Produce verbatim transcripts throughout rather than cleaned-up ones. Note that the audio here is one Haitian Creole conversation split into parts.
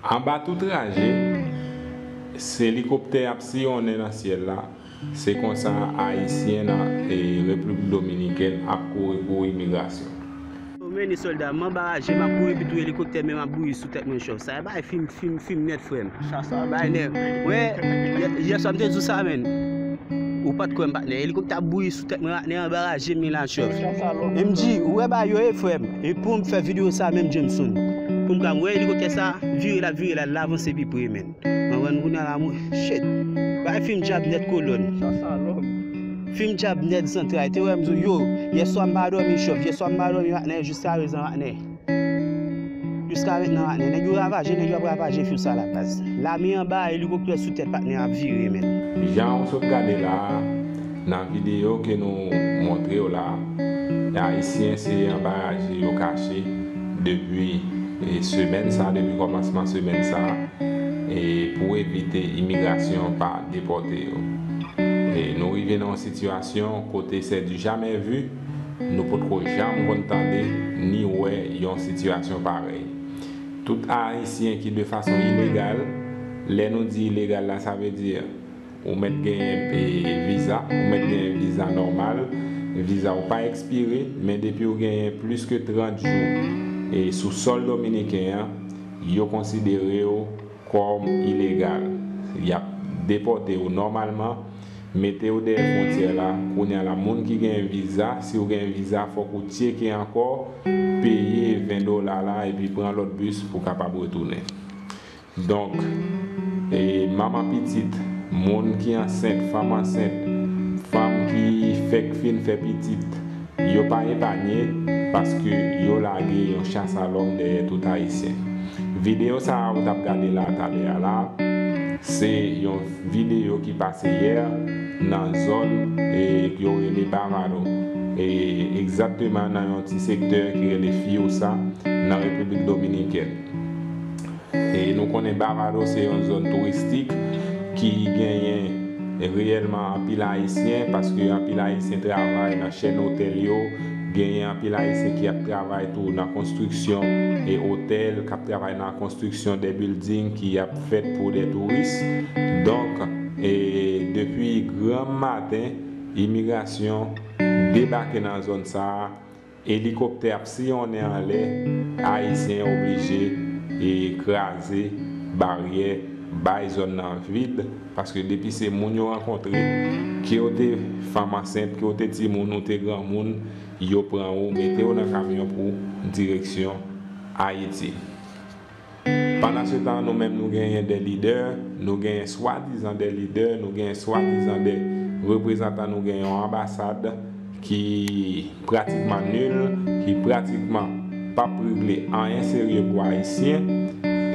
Anba tout raje, se elikoptè ap siyonnen nan syèl la. Se konsa Ayisyen nan e, Repiblik Dominikèn ap kouri pou imigrasyon. Yo mennen sòlda m anba raje, m ap kouri pito elikoptè men m ap bouyi sou tèt mwen chòf. Sa e bay fim, fim, fim nèt frè m. Bay nèg. Wè, yè, yè swa m te di w sa menn. Ou pa t kwè m patnè. Elikoptè ap bouyi sou tèt mwen patnè anba raje m la chòf. M di, ou wè ba yo e frè m. E pou m fè videyo sa menm Jameson. Pou m ka wè elikoptè sa, vire l ap vire l al avanse pi pre menn. Mwen wè n kounye a la mwen, shit. Bay fim djab nèt kolòn. Fim djab nèt zantray. Te wè m di w, yo, yè swa m pa dòmi chòf, yè swa m pa dòmi patnè, jiska prezan patnè. Jiska mentnan patnè, nèg yo ravaje, nèg yo ap ravaje fim sa la baz. Lame anba, elikoptè sou tèt patnè ap vire menn. Jan w sot gade la a, nan videyo ke nou montre w la a, Ayisyen se anba raje yo kache depi e, semèn sa, depi kòmansman semèn sa, e, pou evite imigrasyon pa depòte yo. E, nou rive nan yon sitiyasyon kote c'est du jamais vu, nou potko janm konn tande ni wè yon sitiyasyon parèy. Tout Ayisyen ki de fason ilegal, lè nou di ilegal la, sa vle di ou mèt genyen e, viza, ou mèt genyen viza nòmal, viza w pa ekspire, men depi w genyen plis ke trant jou e, sou sòl dominiken an, yo konsidere w kòm ilegal. Y ap depòte w nòmalman, mete w dèyè fwontyè la. Kounye a la, moun ki genyen viza, si w genyen viza, fòk ou tcheke ankò, peye ven dola la, epi pran lòt bis pou w kapab retounen. Donk, e, manman pitit, moun ki ansent, fanm ansent, fanm ki fèk fin fè pitit, yo pa epanye paske yo lage yon chasalòm dèyè tout Ayisyen. Videyo sa a ou t ap gade la talè a la, se yon videyo ki pase yè nan zòn e, yo rele Bavado. E, egzakteman nan yon ti sektè ki rele Fiusa nan Repiblik Dominikèn. E nou konnen Bavado se yon zòn touristik ki genyen reyèlman anpil Ayisyen, paske anpil Ayisyen travay nan chèn otèl yo, genyen anpil Ayisyen ki ap travay tou nan konstriksyon e otèl, k ap travay nan konstriksyon de bilding ki ap fèt pou de touris. Donk, e depi granm maten, imigrasyon debake nan zòn sa a. Elikoptè ap siyonnen anlè, Ayisyen oblije e kraze baryè, bay zòn nan vid, paske depi se moun yo rankontre, ke w te fanm ansent, ke w te timoun, ou te granmoun, yo pran ou, mete w nan kamyon pou direksyon Ayiti. Pandansetan, nou menm nou genyen de lidè, nou genyen swadizan de lidè, nou genyen swadizan de reprezantan, nou genyen yon anbasad ki pratikman nil, ki pratikman p ap regle anyen serye pou Ayisyen,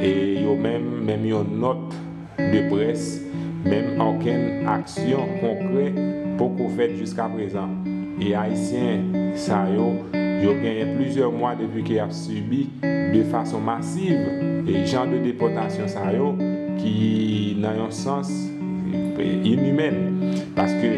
e yo menm, menm yon nòt de près, menm okenn aksyon konkrè poko fèt jiska prezan. E Ayisyen sa yo, yo genyen plizyè mwa depi ke y ap sibi de fason masiv e jan de depòtasyon sa yo ki nan yon sans e, inimèn. Paske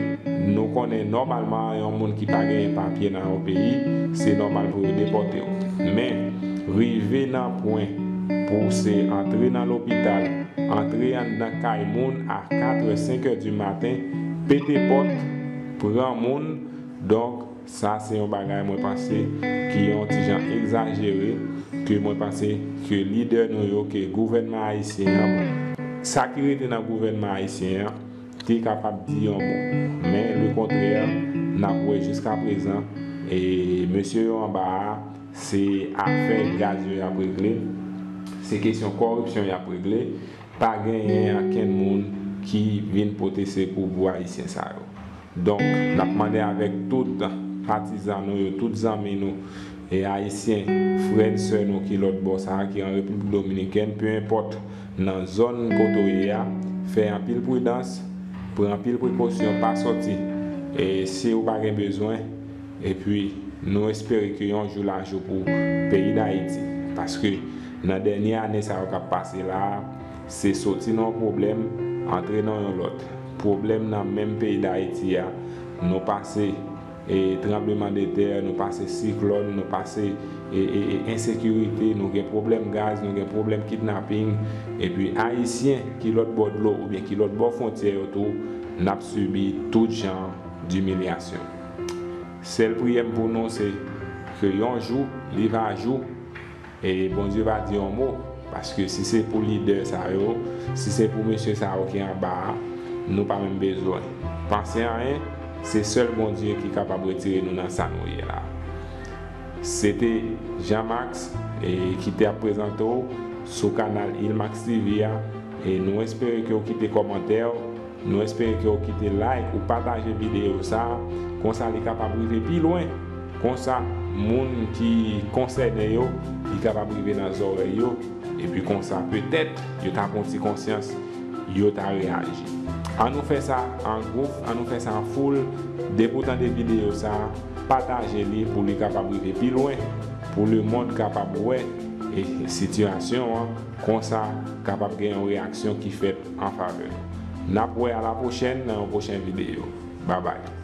nou konnen nòmalman yon moun ki pa genyen papye nan yon peyi, se nòmal pou yo depòte w. Men, rive nan pwen pou se antre nan lopital, antre anndan kay moun a kat è, senk è di maten, pete pòt, pran moun. Donk, sa se yon bagay mwen panse ki yon ti jan egzajere, ke mwen panse ke lidè nou yo, ke gouvènman ayisyen an, bon, sa ki rete nan gouvènman ayisyen an, te kapab di yon mo. Men, lekontrè, n ap wè jiska prezan, e mesye yo anba a, se afè gaz yo y ap regle, se kesyon kòripsyon y ap regle, pa genyen ankenn moun ki vin pote sekou pou Ayisyen sa yo. Donk, n ap mande avèk tout patizan nou yo, tout zanmi nou, e Ayisyen, frè n, sè nou ki lòt bò sa a, ki an Repiblik Dominikèn, pe enpòt nan zòn kote w ye a, fè anpil pridans, pran anpil prekosyon, pa sòti, e si w pa gen bezwen, epi nou espere ke yon jou lajou pou peyi Dayiti, paske nan dènye ane sa yo k ap pase la a, se soti nan yon pwoblèm, antre nan yon lòt. Pwoblèm nan menm peyi Dayiti a, nou pase e, tranblemanntè, nou pase siklòn, nou pase e, e, e, ensekirite, nou gen pwoblèm gaz, nou gen pwoblèm kidnaping, epi Ayisyen ki lòt bò dlo oubyen ki lòt bò fwontyè yo tou, n ap sibi tout jan dimilyasyon. Sèl priyè m pou nou se ke yon jou, li va jou, e Bondye va di yon mo, paske si se pou lidè sa yo, si se pou mesye sa yo ki anba a, nou pa menm bezwen panse anyen, se sèl Bondye ki kapab retire nou nan sa nou ye la. Se te Jean Max, e, ki te ap prezante w sou kanal Ilmax T V a, e nou espere ke w kite kòmantè w, nou espere ke w kite like ou pataje videyo sa, konsa li kapab rive pi lwen, konsa moun ki konsène yo, li kapab rive nan zòrèy yo, epi konsa petèt yo ta pran ti konsyans, yo ta reyaji. An nou fè sa an gwoup, an nou fè sa an foul, depi w tande videyo sa, pataje li pou li kapab rive pi lwen, pou lemonn kapab wè e sitiyasyon an, konsa kapab gen yon reyaksyon ki fèt an favè nou. N ap wè a la pwochèn nan yon pwochen videyo. Babay.